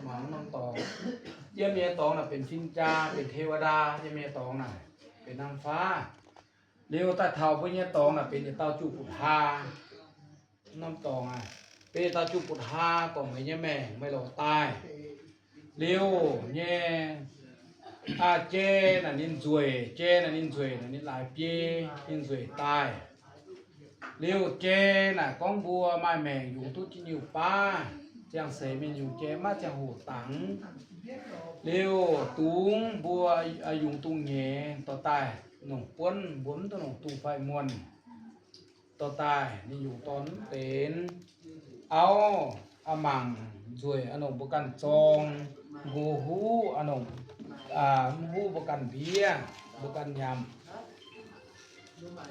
Norm dorngx, yiem nyei dorngx naaic benx fin-jaa, benx เทวดา, yiem nyei dorngx naaic benx นางฟ้า. Liuz daaih taux mbuo nyei dorngx naaic benx yietc dauh juv-butv-haa. Norm dorngx aac, benx yietc dauh juv-butv-haa, gorngv meih nyei maengc meih lorz daaih. Liuz nyei, aa, jai naaic ninh nzueic, jai naaic ninh nzueic, naaic ninh laaix biei, ninh nzueic daaih. Liuz jai naaic gorngv mbuo maaih maengc yungz duqv jienv nyungc baav, ziangh seix mienh yungz jai maiv ziangh hoc dangx. Liuz dungz mbuo, aa, yungz dungz nyeiz dorh daaih nongc buonv, mbuo mv duqv nongc dungz fai muonh. Dorh daaih ninh yungz dorn mv benx. Auv, aa, mangc nzueic, aa, nongc mbuo ganh zorng, nqox huv, aa, nongc, aa, mv huv mbuo ganh mbiev, mbuo ganh nyanc.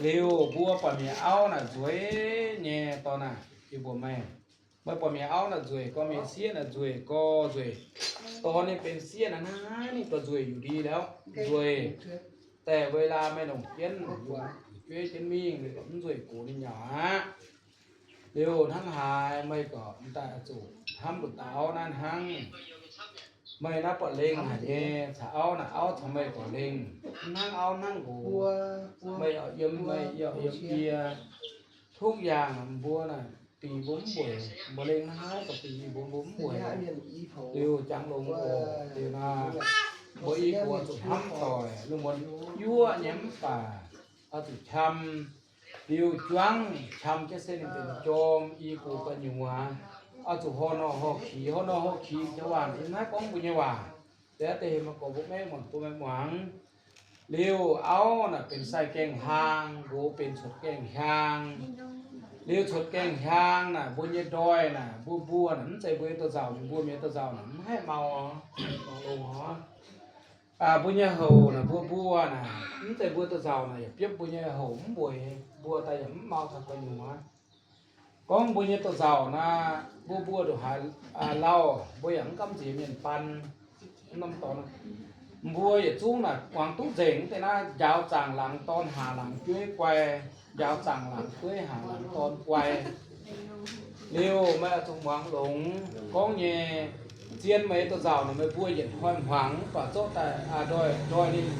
Liuz mbuo buatc mienh auv naaic nzueic nyei dorn naaic, yie mbuox meih, meih buatc mienh auv naaic nzueic gorx, mienh sieqv naaic nzueic gorx, nzueic dorn ninh benx sieqv naaic, naaiv ninh dorh nzueic yuc ndie liuz nzueic. Daaih เวลา meih longc jienv, jueiv jienv mingh, mv nzueic gox ninh nyauc aqv. Liuz hnangv haaix meih gorqv daaih zuqc hnamv nduqc dauh auv naaiv hnangv. Meih naaiv buatc lengh haic nyei, caux auv naaic, auv caux meih buatc lengh. Mv hnangv auv hnangv nqox, meih yaac yiem, meih yaac yiem yie. Tungv yaangh mbuo naaic, dingc mbuo mv mbueic, mbuo lengh hnangv haaix gorqv dingc mbuo, mbuo mv mbueic. Liuz jangx longx oc. Liuz naaic, mbuo i buo zuqc hnamv doic, lungh muonz yuoqv nyei mv baac oix zuqc qam. Liuz juangv qam jienv se ninh benx jorm i gux gu'nyuoz. Oix zuqc horh norh horh kix, horh norh horh kix jauv waac yiem naaiv gorngv mbuo nyei waac. Deix deix heuc meih gorx mbuo maiv muangx, mbuo maiv muangx. Liuz auv naaic benx sai gaengh hiaang, nqox benx cuotv gaengh hiaang. Liuz cuotv gaengh hiaang naaic mbuo nyei ndoih naaic, mbuo mbuo naaic mv zeiz mbuo nyei douz-nzauc, mbuo mienh douz-nzauc naaic mv haih mau, mau longx oc. Mbuo nyei houc naaic, mbuo mbuo naaic mv zeiz mbuo douz-nzauc naaic yaac biopv mbuo nyei houc mv mbueiz, mbuo daaih yaac mv mau taux gu'nyuoz. Gorngv mbuo nyei douz-nzauc naaic, mbuo mbuo ndongc haaix lauh, mbuo yaac mv gamh nziex mienh ban. Mbuo yietc zungv naaic muangx duqv nzengc deix naaiv, njaaux zaangc laangz dorn, haangh laangz jueiv guai, njaaux zaangc laangz jueiv, haangh laangz dorn guai. Liuz meih oix zuqc muangx longx gorngv nyei. Zien meih douz-nzauc naaic meih mbuo yietc hnoi hmuangx mv baac zorqv daaih ndoih, ndoih ninh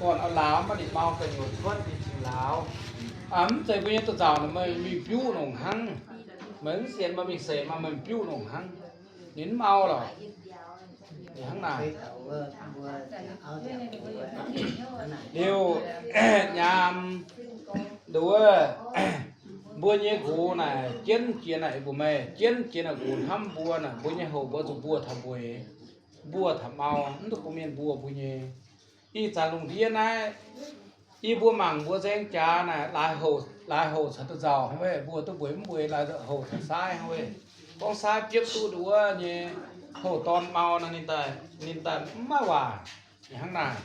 gorn-lauz maiv ninh mau gu'nyuoz cuotv ninh cingx lauz. Mv zeiz mbuo nyei douz-nzauc naaic meih mingh biuv nongc hnangv. Meih mv sienx meih mingh seix maaih meih biuv nongc hnangv. Ninh mv mau lorqc. Hnangv naaic. Liuz nyaam nduov, mbuo nyei nqox naaic jienv jiex naaic, mbuo meih jienv jiex naaic nqox hnamv mbuo naaic, mbuo nyei houc mbuo zuqc mbuo taux mbueiz, mbuo taux mau, mv duqv bun mienh mbuo mbuo nyei. Ih zanc lungh ndiev naaiv, yie mbuo mangc mbuo nzaeng jaax naaic, laaix houc, laaix houc caux douz-nzauc hnangv weic, mbuo duqv mbueiz mv mbueiz, laaix houc caux saaiv hnangv weic. Gorngv saaiv biopv duqv nduov nyei houc dorn mau nor, ninh daaih, ninh daaih mv maaih waac. Hnangv naaic,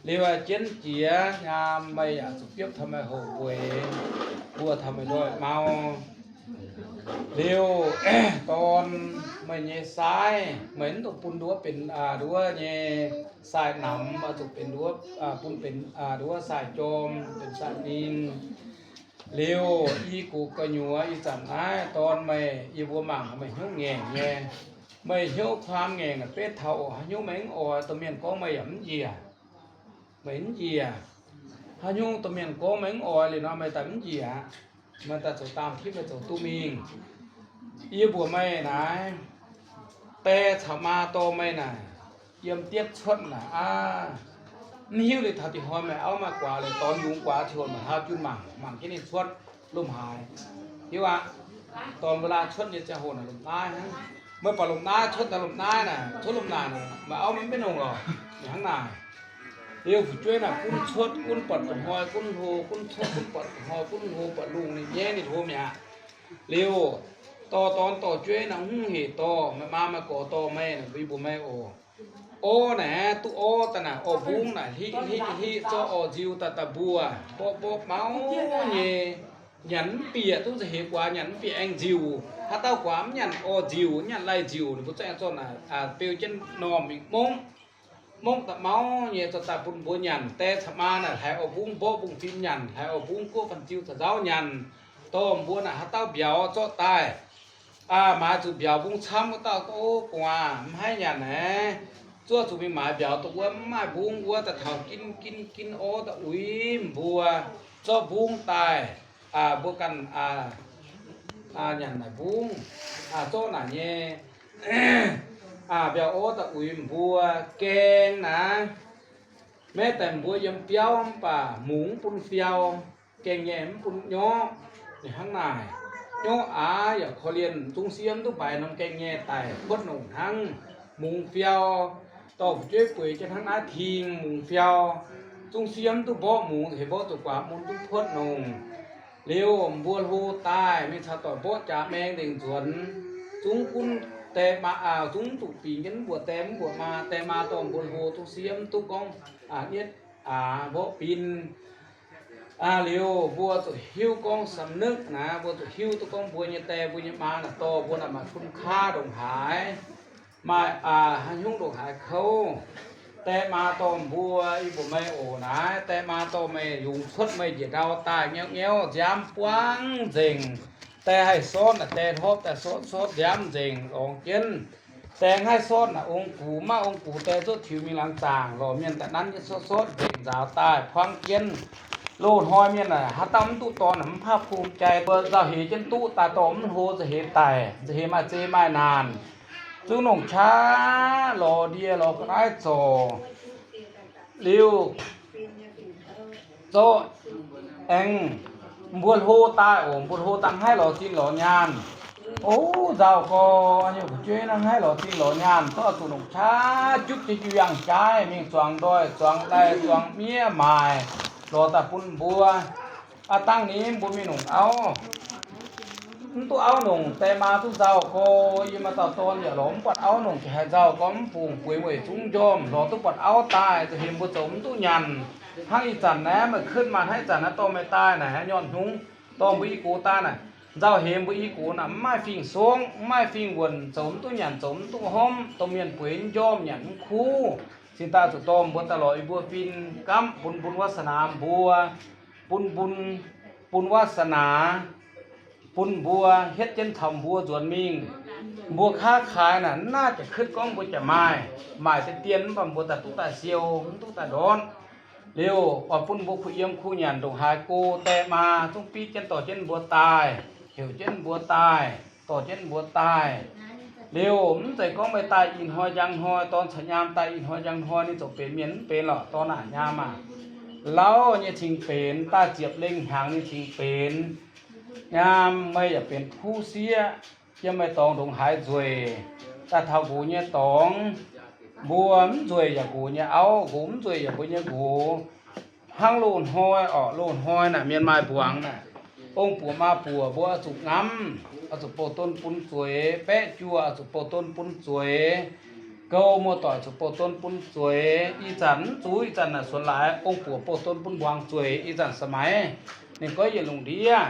liuz jienv jiex nyaam meih yaac zuqc biopv taux meih houc mbueiz, mbuo taux meih ndoih mau. Liuz dorn, meih nyei saaiv meih mv dungx bun nduov benx, aa, nduov nyei sai namx, oix zuqc benx nduov, aa, bun benx, aa, nduov sai jorm, benx sai ninh. Liuz i gux gu'nyuoz ih zanc naaiv dorn meih, yie mbuo mangc meih hnyouv ngaengc nyei. Meih hnyouv kuaam ngaengc naaic beiv taux oc. Haaix nyungc meih mv oix, domh mienh gorngv meih yaac mv njiec. Meih mv njiec. Haaix nyungc domh mienh gorngv meih mv oix liuz nor, meih daaih mv njiec aqv. Meih daaih zoux daamh tipv, meih zoux duqv mingh. Yie mbuox meih naaiv, die caux maa dorh meih naaic, yiem dietv cuotv naaic aqv. Mv hiuv liuz taux dih hnoi meih auv maaih guaax liuz, dorn yungz guaax, tiux meih haav jun mangc, mangc jienv ninh cuotv lomh haaix. Hiuv aqv. Dorn mbuo laanh cuotv nyei ziangh hoc naaic lomh naaiv hnangv. Meih buatc lomh naaiv cuotv daaih, lomh naaiv naaic, cuotv lomh naaic naaic, meih auv maiv mbenc longc lorqc. Hnangv naaic. Liuz fu'jueiv naaic gunv cuotv, gunv buatc dongh hnoi gunv hlo, gunv cuotv gunv buatc dongh hnoi gunv hlo, buatc lungh ninh nyaiv ninh hlo mi'aqv. Liuz dorh dorn dorh jueiv naaic mv hungh hec dorh, meih maa maaih gorx dorh meih naaic, mbuo mbuox meih oc. Orv naaic, duqv orv daaih naaic, orv mbungv naaic, hiqv hiqv hiqv zorqv orv nziu daaih daaih mbuo, mborqv mborqv mauv nyei, nyanc mv bieqc, duqv nza'heix guaax nyanc mv bieqc aengx nziuc. Haaix dauh guaax mv nyanc orv nziuc, mv nyanc lai nziuc, ninh mbuo za'gengh zorqv naaic, aa, beu jienv normh mingh mongv. Mongv daaih mauv nyei, zorqv daaih bun mbuo nyanc. Die caux maa naaic hleix orv mbungv mborqv mbungv fim nyanc, hleix orv mbungv guoqv fan-ziu caux nzauv nyanc. Dorh mbuo naaic haaix dauh mbiauz zorqv daaih, Maaiz zuqc mbiauz mbungv camv wuov dauh gorngv, Ov, gu'nguaaz, mv haih nyanc naaiv. Zuov zuqc mingh maaiz mbiauz dongh wuov mv maaih mbungv wuov, daaih taux ginv ginv ginv orv daaih uix mbuo, zorqv mbungv daaih, mbuo ganh nyanc naaic mbungv, zorqv naaic nyei mbiauz orv daaih uix mbuo. Gaeng naaiv, maiv deix mbuo yiem biauv mv baac mungz mv bun fiau, gaeng nyei mv bun nyorqv. Ninh hnangv naaic, nyorqv aav yaac korv-lienh, zungv siev mv duqv mbaix norm gaeng nyei daic, puotv nongc hnangv. Mungz fiau, dorh fu'jueiv bueix jienv hnangv naaiv ting mungz fiau, zungv siev mv duqv mborqv mungz, heuc mborqv zuqc guaax mun duqv puotv nongc. Liuz mbuo hlo daaih mingh caux doic mborqv jaax maeng nzengc nzuonx, zungv gunv die maa, zungv mv zuqc bingx jienv mv mbuoqc die mv mbuoqc maa. Die maa dorh mbuo hlo zungv siev mv duqv gorngv nietv aav mborqv bin. Liuz mbuo zuqc hiuv gorngv สำนึก naaiv, mbuo zuqc hiuv duqv gorngv mbuo nyei die mbuo nyei maa naaic dorh mbuo naaic maaih คุณค่า ndongc haaix, maaih haaix nyungc ndongc haaix kouv. Die maa dorh mbuo, yie mbuox meih oc naaiv, die maa dorh meih yungz cuotv meih njiec ndau daaih ngauv ngauv, nziaamv buangv nzengc. Die haih sortv naaic, die hlopv daaih sortv sortv nziaamv nzengc lorngx jienv. Die mv haih sortv naaic, ong-gux maiv ong-gux, die zorqv tiux mingh laangz zaangc, lorz mienh daaih nanv jienv sortv sortv nzengc, nzaaux daaih puangv jienv. Loz-hnoi mienh naaic haaix dauh mv duqv dorn naaic mv ภาคภูมิใจ, mbuo nzauh heix jienv duqv daaih dorh mv hlo, nzauh heix daic, nzauh heix maaih zei maaih naanc, zungv nongc qaqv lorz ndie lorz ga'naaiv zorc. Liuz zorqv aengx mbuo hlo daaih oc, mbuo hlo daaih mv haih lorz zinh lorz nyaanh. Ov, nzauh gorx nyei fu'jueiv naaiv mv haih lorz zinh lorz nyaanh, zorqv zuqc nongc qaqv juqv jienv jiu yangh jaaiv mingh zuangx ndoih zuangx laih zuangx miev maaic, lorz daaih bun mbuo. Aav dangh ni mbuo mingh nongc auv, mv duqv auv nongc, die maa duqv nzauh gorx, yie maaih dauh dorn yaac lorz mv buatc auv nongc, jiex haaix nzauh gorx mv fungc bueix weic zungv njormh, lorz duqv buatc auv daaih, nzauh heix mbuo zoux mv duqv nyanc. Hnangv ih zanc naaiv meih kuotv maaih hnangv ih zanc naaiv dorh meih daaih naaic, haaix nyungc hnyungv dorh mbuo i gox daaih naaic, nzauh heix mbuo i gox naaic mv maaih fingx-songv, mv maaih fingx-wuonc, zoux mv duqv nyanc, zoux mv duqv hopv, domh mienh bueix njormh nyanc mv kuv. Cingx daaih zuqc dorh mbuo daaih lorz yie mbuo fin-gamv bun, bun วาสนา mbuo, bun, bun, bun วาสนา bun mbuo hietv jienv taux mbuo nzuonx mingh. Mbuo ค้าขาย naaic, mv naaiv jaax kuotv gorngv mbuo jaax maaih, maaih deix dien mv baac mbuo daaih duqv daaih siou, mv duqv daaih ndortv. Liuz oix bun mbuo kuh yiem kuh nyanc ndongc haaix go, die maa zungv biv jienv dorh jienv mbuo daaih, heuc jienv mbuo daaih, dorh jienv mbuo daaih. Liuz mv zeiz gorngv meih daaih ih hnoi njang hnoi, dorn caux nyaam daaih ih hnoi njang hnoi, ninh ziouc benx mienh mv benx lorqc, dorn aac nyaam aac. Lauh nyei cingx benx, daaih ziepc lengh hnyangx ninh cingx benx. Nyaam meih yaac benx kuv sieqv, yiem meih dorngx ndongc haaix nzueic, daaih taux nqox nyei dorngx. Mbuo mv nzueic yaac nqox nyei auv, nqox mv nzueic yaac mbuo nyei nqox. Hnangv loz-hnoi orqc, loz-hnoi naaic mienh maaih mbuangz naaic, ong-buoc maa-buoc mbuo oix zuqc ngamv, oix zuqc bouh don bun zueiz, baeqv juoh oix zuqc bouh don bun zueiz, gouv muoz-doic zuqc bouh don bun zueiz. Ih zanc mv zuqc, ih zanc naaic suonx laaix ong-buoc bouh don bun mbuangz zueiz. Ih zanc สมัย ninh goiv yietc lungh ndiev.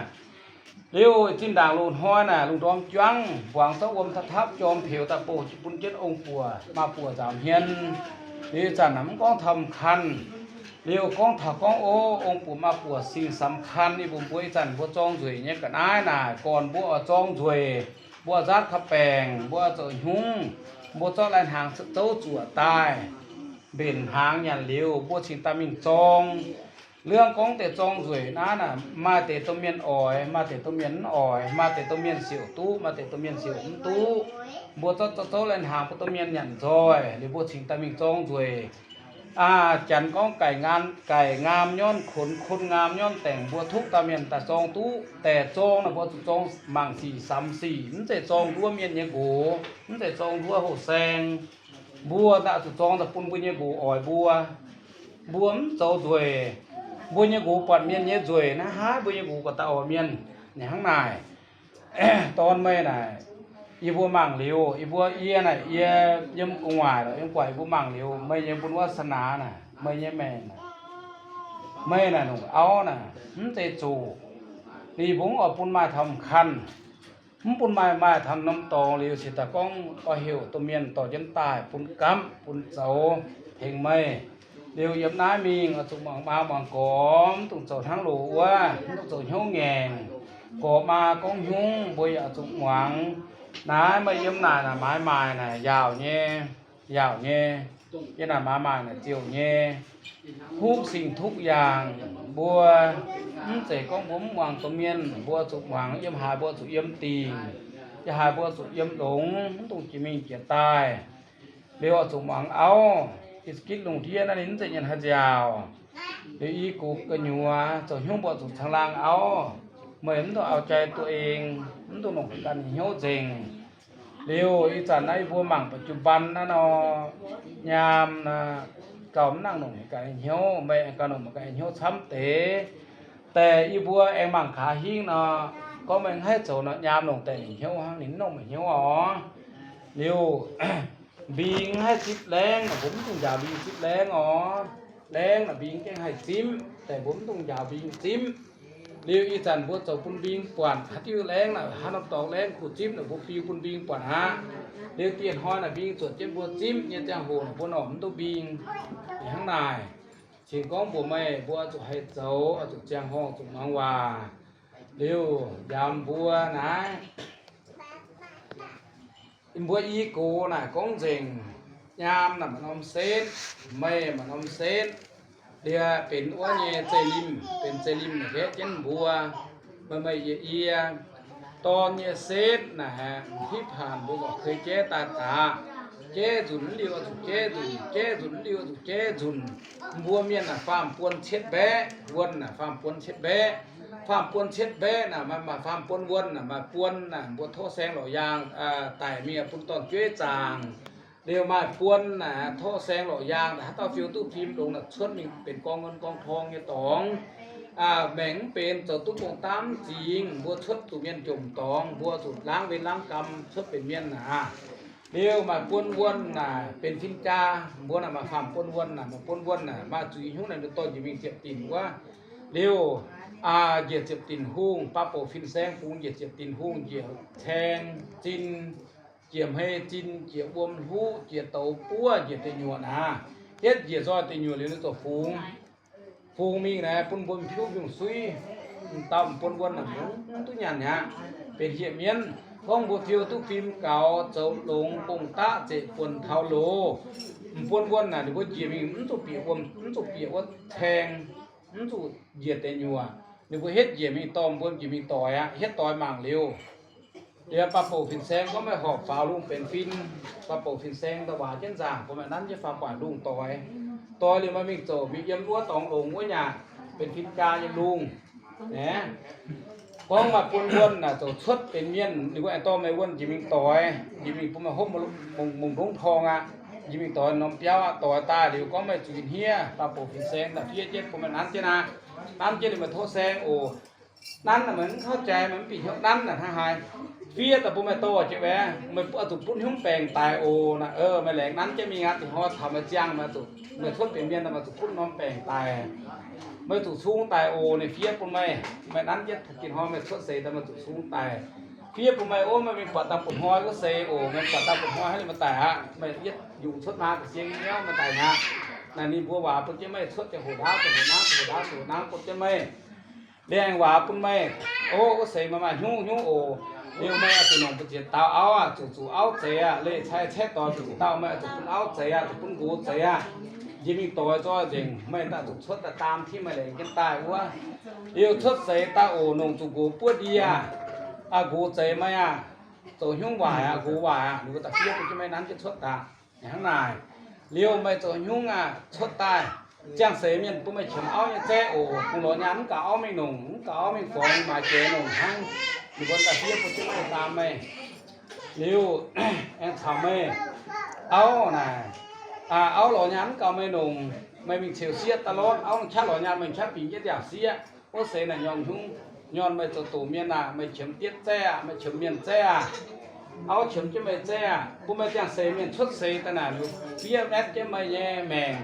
Liuz zinh ndaangc loz-hnoi naaic lungh ndorm juangv, mbuangz zorqv wuom taux tapv jorm peux daaih bouh bun jienv ong-buoc maa-buoc nzaaux hmien. Liuz ih zanc naaic mv gorngv taux สำคัญ, liuz gorngv taux gorngv o, ong-buoc maa-buoc สิ่งสำคัญ ninh mbuo mbuo ih zanc mbuo zorng nzueic nyei ga'naaiv naaic, gorn mbuo oix zorng nzueic, mbuo oix nzaatv ka'baengc, mbuo oix zoux hnyungv, mbuo zorqv lai-hnaangx zouv zuoqc daaih, mbenc hnaangx nyanc liuz, mbuo cingx daaih mingh zorng. Liangv gorngv deix zorng nzueic naaiv naaic, maaih deix domh mienh oix, maaih deix domh mienh mv oix, maaih deix domh mienh siouc duqv, maaih deix domh mienh siouc mv duqv. Mbuo zorqv zouv lai-hnaangx bun domh mienh nyanc nzoih liuz, mbuo cingx daaih mingh zorng nzueic. Aa, janx gorngv, gaic ngaam, gaic ngaam nyorn konx, kon ngaam nyorn daengx. Mbuo duqv dauh mienh daaih zorng duqv, daaih zorng naaic mbuo zuqc zorng mangc sic samx sic, mv zeiz zorng nduov mienh nyei nqox, mv zeiz zorng nduov hoh saeng. Mbuo daaih zuqc zorng daaih bun mbuo nyei nqox oix mbuo. Mbuo mv zoux nzueic, mbuo nyei nqox buatc mienh nyei nzueic naaiv, haaix mbuo nyei nqox gorqv daaih oix mienh. Ninh hnangv naaic, dorn meih naaic, yie mbuo mangc liuz, yie mbuo, yie naaic, yie yiem gu'nguaaic lorqc, yiem gu'nguaaic yie mbuo mangc liuz, meih nyei bun วาสนา naaic, meih nyei maengc naaic, meih naaic longc auv naaic, mv zeiz zuqc. Ninh mbuo mv oix bun maaih taux สำคัญ, mv bun maaih, maaih taux norm dorngx liuz, cingx daaih gorngv oix heuc domh mienh dorh jienv daaih bun gamv bun zoux tengx meih. Liuz yiem naaiv mingh oix zuqc muangx maa muangx gorx, mv dungx zoux hnangv loz wuov, mv dungx zoux hnyouv ngaengc. Gorx maa gorngv hnyouv mbuo yaac oix zuqc muangx. Naaiv meih yiem naaic naaic maaiz maaih naaic yaauc nyei, yaauc nyei. Yiem naaic maaiz maaih naaic ziouc nyei. Huv singx tuv yaangh mbuo mv zeiz gorngv mbuo mv muangx domh mienh, mbuo zuqc muangx yiem haaix mbuo zuqc yiem dingc, yiem haaix mbuo zuqc yiem longx, mv dungx jiex mingh jiex daaih. Liuz oix zuqc muangx auv, i za'gitv lungh ndiev naaiv ninh mv zeiz nyanc haaix nziaauc. Liuz i gox gu'nyuoz zoux hnyouv mbuo zuqc caangh laangh auv, meih mv dungx auv-jai duqv en, mv dungx longc ganh nyei hnyouv nzengc. Liuz ih zanc naaiv yie mbuo mangc ปัจจุบัน naaiv nor, nyaam naaiv gauh mv nangc longc ganh nyei hnyouv, meih aengx gauh longc ganh nyei hnyouv camv deix. Deix yie mbuo aengx mangc gaax hingv nor, gorngv meih mv haih zoux nor, nyaam longc deix ninh hnyouv hnangv, ninh mv longc meih hnyouv oc. Liuz mbing mv haih zipv laengv, mbuo mv dungx njaaux mbing zipv laengv oc. Laengv naaic mbing gengh haih zimv, deix mbuo mv dungx njaaux mbing zimv. Liuz ih zanc mbuo zoux bun mbing buatc haaix diuh laengv naaic, haaix norm dorngx laengv kuh zimv naaic, mbuo biu bun mbing buatc aqv. Liuz dieh hnoi naaic mbing zuotc jienv mbuo zimv nyei ziangh hoc naaic, mbuo norqc mv duqv mbing. Hnangv naaic, cingx gorngv mbuox meih mbuo zuqc haih zoux, zuqc ziangh horngh, zuqc muangx waac. Liuz njaaux mbuo naaiv, mbuo i gox naaic gorngv nzengc, nyaam naaic maaih norm setv, meih maaih norm setv. Liuz benx wuov nyei zeiv-limh, benx zeiv-limh naaic hepv jienv mbuo, meih meih yie yie. Dorn nyei setv naaic hipv hanc mbuo gorqv kei jaiv daaih daqc. Jaiv nzunc mv liuz zuqc jaiv nzunc, jaiv nzunc mv liuz zuqc jaiv nzunc. Mbuo mienh naaic faam buon cietv mbaeqv, wuonh naaic faam buon cietv mbaeqv. Faam buon cietv mbaeqv naaic maaih, maaih faam buon wuonh naaic, maaih buon naaic mbuo tov saeng lorqc yaangh daic mingh bun dorn-jueiv zaangc. Liuz maaih buon naaic tov saeng lorqc yaangh naaic haaix dauh fiou duqv fim longx naaic cuotv mingh benx gorngv เงิน gorngv ทอง nyei dorngx. Maengc mv benx zoux duqv gong-daqv mv zingx, mbuo cuotv zuqc mienh jomc dorngx, mbuo zuqc laangv wen laangv gam cuotv benx mienh naaic. Liuz maaih buon wuonh naaic benx fin-jaa, mbuo naaic maaih faam buon wuonh naaic, maaih buon wuonh naaic maaih zuiz hnyouv naaic, dorh njiec mingh ziepc dinc wuov. Liuz njiec ziepc dinc hungh, baav bouc fin-saeng bungx njiec ziepc dinc hungh, njiec caeng zinh, njiec hmei zinh, njiec wuom hluqv, njiec douz buov, njiec deic nyuoqc naaic. Hietv njiec nzoih deic nyuoqc liuz ninh ziouc fungx, fungx mingh naaic bun mbuo piuv nyungc suiv. M'dauh m'buon wuonh naaic mv duqv nyanc aqv, benx hieh mienv. Gorngv mbuo fiou duqv fim gaux, zoux longx gong-daqv zeqc buonc taux loz, m'buon wuonh naaic ninh mbuo njiec mingh mv zuqc bieqc wuom, mv zuqc bieqc wuov caeng, mv zuqc njiec deic nyuoqc. Ninh mbuo hietv njiec mingh dorh mbuo njiec mingh doix aqv, hietv doix mangc liuz. Liuz baav bouc fin-saeng gorngv meih horpc faaux lungh benx fin, baav bouc fin-saeng da'waac jienv nzaangc, bun meih nanv jienv faaux guaax lungh doix. Doix liuz meih mingh zoux mingh yiem wuov dorngx longx wuov nyaah, benx fin-jaa yiem lungh. Aeqv, gorngv maaih buon wuonh naaic zoux cuotv benx mienh, ninh mbuo aengx dorh meih wuonh njiec mingh doix, njiec mingh bun meih hopv mungh ndongv torng aqv, njiec mingh doix norm biauv aqv. Doix daaih liuz gorngv meih zuiz hniev, baav bouc fin-saeng da'fiev jienv bun meih nanv jienv aqv. Nanv jienv liuz meih tov saeng oc. Nanv naaic meih mv เข้าใจ, meih mv bieqc hnyouv nanv naaic hnangv haaix. Fiev daaih bun meih dorh jienv wuov, meih zuqc butv hnyungv baengc daic oc. Naaic meih laengz nanv jienv mingh aqv. Dingc hnoi taux meih ziangh, meih cuotv benx mienh, meih zuqc butv norm baengc daic. Meih zuqc sung daic oc. Ninh fiev bun meih, meih nanv jienv dingc hnoi meih cuotv seix daaih meih zuqc sung daic. Fiev bun meih, ov, meih mingh buatc daaih butv hnoi wuov seix oc. Meih buatc daaih butv hnoi hnangv liuz meih daic aqv. Meih yietv yungz cuotv maa ga'sie nyei, meih daic aqv. Naaic ninh mbuo waac bun jienv meih cuotv ziangh hoc ndaauv, ziangh hoc naamv, ziangh hoc ndaauv, ziangh hoc naamv bun jienv meih. Liangx waac bun meih, ov, wuov seix meih maaih hnyouv hnyouv oc. Liuz meih oix zuqc nongc mbu'ziex dauh auv aqv, zuqc zuqc auv zeix aqv. Leih cai caeqv doix zuqc dauh, meih oix zuqc bun auv zeix aqv, zuqc bun nqox zeix aqv. Njiec mingh doix zoih nzengc, meih daaih zuqc cuotv daaih daam tiv meih laengz jienv daaih wuov. Liuz cuotv seix daaih oc, nongc zuqc nqox buov ndie aqv. Nqox zeix meih aqv. Zoux hnyouv waaic aqv, nqox waaic aqv, ninh mbuo da'fiev bun jienv meih nanv jienv cuotv daaih. Hnangv naaic, liuz meih zoux hnyouv aqv, cuotv daaih, ziangh seix mienh bun meih qiemx auv nyei zaeqv oc. Bungx lorz nyaanh mv gaux auv mingh nongc, mv gaux auv mingh forngx, maaiz jiex nongc hnangv. Ninh mbuo da'fiev bun jienv meih daam meih. Liuz aengx caux meih, auv naaic, auv lorz nyaanh mv gaux meih nongc, meih mingh ceux sieqv daaih lorz auv qaqv lorz nyaanh, meih qaqv bingx jienv ndiangx sieqv. Wuov seix naaic nyorn hnyouv, nyorn meih zoux doqc mienh aqv, meih qiemx diev zaeqv aqv, meih qiemx mienh zaeqv aqv. Auv qiemx jienv meih zaeqv aqv, bun meih ziangh seix mienh cuotv seix daaih naaic liuz fiev metv jienv meih nyei maengc,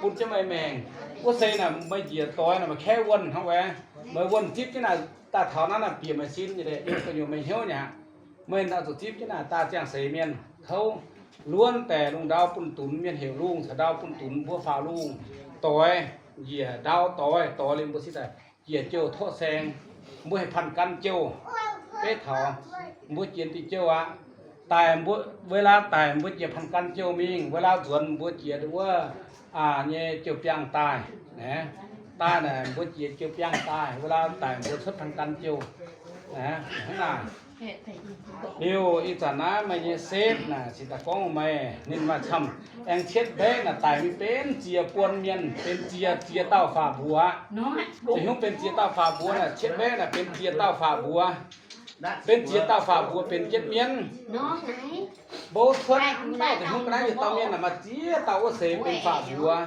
bun jienv meih maengc. Wuov seix naaic meih njiec doix naaic meih kaeqv wuonh hnangv wuov, meih wuonh zipv jienv naaic daaih taux naaiv naaic bieqc meih sin nyei, yiem gu'nyuoz meih hnyouv nyei aqv. Meih daaih zuqc zipv jienv naaic daaih ziangh seix mienh kouv. Luonv deix lungh ndau bun dunx, mienh heuc lungh caux ndau bun dunx, mbuo faaux lungh doix, njiec ndau doix, doix liuz mbuo cingx daaih njiec jouh tov saeng. Mbuo heuc ผัดกัน jouh. Beiv taux mbuo jiex diuh jouh aqv. Daic mbuo, เวลา daic mbuo jiex พันกัน jouh mingh, เวลา nzuonx mbuo jiex wuov nyei jouh biangh daaih. Daaih naaic mbuo jiex jouh biangh daaih, เวลา daic mbuo cuotv พันกัน jouh. Hnangv naaic. Liuz ih zanc naaiv meih nyei setv naaic, cingx daaih gorngv meih, ninh maaih camv, aengx cietv mbaeqv naaic daic mingh benx ziex buonc mienh, benx ziex, ziex dauh fac mbuox. Ziex hnyouv benx ziex dauh fac mbuox naaic, cietv mbaeqv naaic benx ziex dauh fac mbuox. Benx ziex dauh fac mbuox benx jienv mienv. Mbou cuotv dauh ziex hnyouv ga'naaiv yietc dauh mienh naaic maaih ziex dauh wuov seix benx fac mbuox.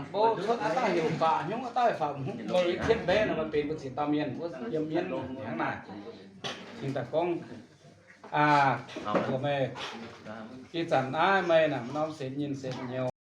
Mbou cuotv aav dauh heuc fac hnyouv, aav dauh heuc fac hnyouv, mbuo cietv mbaeqv naaic maaih benx mbuo ziex dauh mienh wuov yiem mienv hnangv naaic. Cingx daaih gorngv, mbuox meih, ih zanc naaiv meih naaic norm setv nyinh setv nyouz.